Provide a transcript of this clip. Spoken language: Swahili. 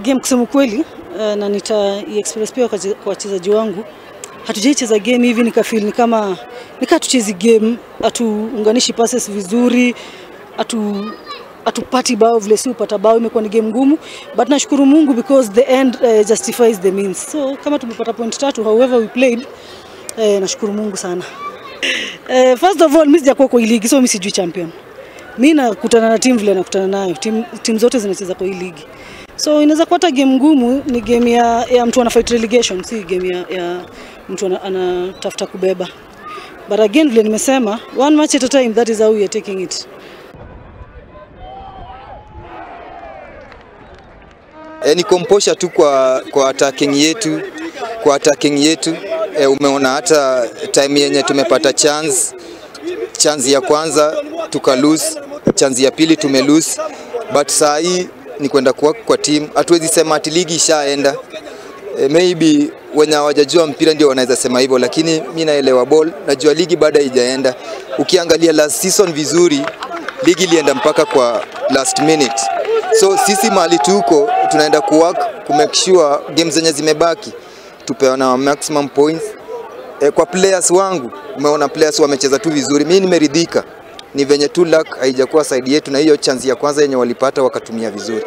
Game kusema kweli, na nita express pia kwa wachezaji wangu, hatujaicheza game hivi nikafeel ni kama tuchezi game, hatuunganishi passes vizuri, hatupati bao vile si upata bao. Imekuwa ni game ngumu, but nashukuru Mungu because the end justifies the means. So kama tumepata point 3 however we played, nashukuru Mungu sana. First of all, mimi sijakuwa kwa ligi, so mimi sijui champion. Mimi nakutana na team vile nakutana nayo. Team zote zinacheza kwa hii ligi. So inaweza kuwa hata game ngumu, ni game ya mtu ana fight relegation, si game ya mtu anatafuta kubeba. But again vile nimesema, one match at a time, that is how we are taking it. Ni composure tu kwa attacking yetu, kwa attacking yetu. Umeona hata time yenye tumepata chance ya kwanza tuka lose, chance ya pili tume lose, but saa hii ni kwenda kwa team. Hatuwezi sema ati ligi ishaenda. Maybe wenye hawajajua mpira ndio wanaweza sema hivyo, lakini mimi naelewa ball, najua ligi bado haijaenda. Ukiangalia last season vizuri, ligi ilienda mpaka kwa last minute. So sisi mahali tuko tunaenda ku work ku make sure games zenye zimebaki tupeana maximum points. Kwa players wangu, umeona players wamecheza tu vizuri. Mimi nimeridhika. Ni venye tu luck haijakuwa side yetu, na hiyo chance ya kwanza yenye walipata wakatumia vizuri.